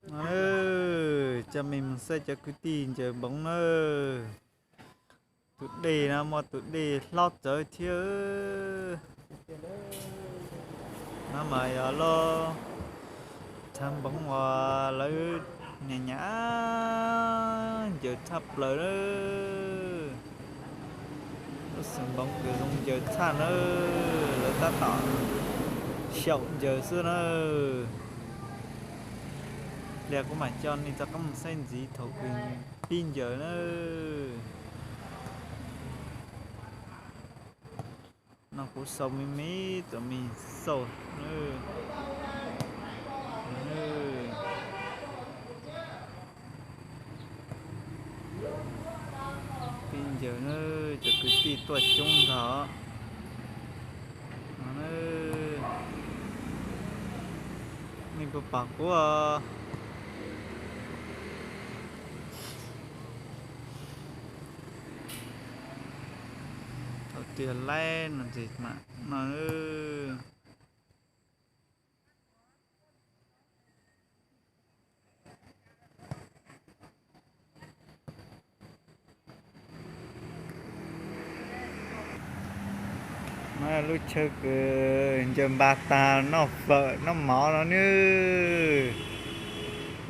No, coj mej moog saib cov kwv tij ncaws npoov na. Tus dej no muaj tus dej hlob txawv thiab. No mas yog lub thaj npoov uas lawv nyam nyam ncaws tshaj plaws na. Lub xeem npoov kws zoo ncaws tshaj na, lawv tab tom xyaum ncaws xwb na. Pliag kuv mam coj nej rov qab mus saib ntxiv thaum kws pib ncaws na. No kuv sau me me tus me xauj na. Pib ncaws na, cov kwv tij tuaj coob ntag. Nej puas pom kuv? Thaum twg laib no ces mam no. No lub chaw kws ncaws npas tag noj fawm noj mov no nawb.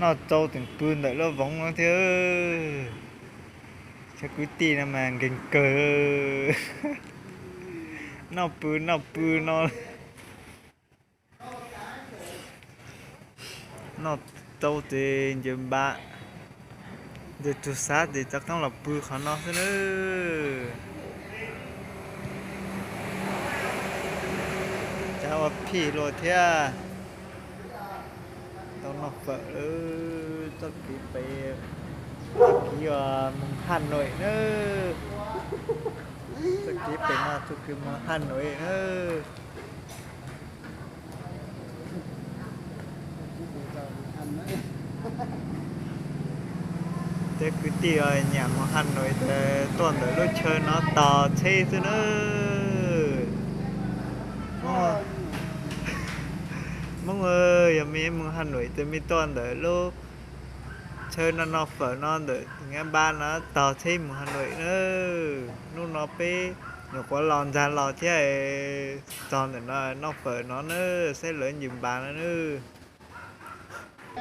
Noj tsau tseem pw ntawm lub voov no thiab. Cov kwv tij no mas nkeeg kawg. Noj pw noj pw no. Noj tsau ces ncaws npas, ncaws tug xav ces rov qeeb los pw qhov no xwb nawb. Cav ua phij luaj thiab. Tau noj fawm lawm, txoj kev pem, txoj kev uas moog Hà Nội nawb. Txoj kev pem no txoj kev moog Hà Nội nawb. Cov kwv tij uas nyiam mus Hà Nội ces tuaj ntawm lub chaw no tos tsheb xwb nawb. Hmoob, yog mej mus Hà Nội ces mej tuaj ntawm lub chaw no noj fawm no ntawm ngã ba no tos tsheb mus Hà Nội nawb. Hnub no peb nyuam qhuav los ntsag los thiab, txog ntawm no noj fawm no nawb, saib lawv ncaws npas no nawb.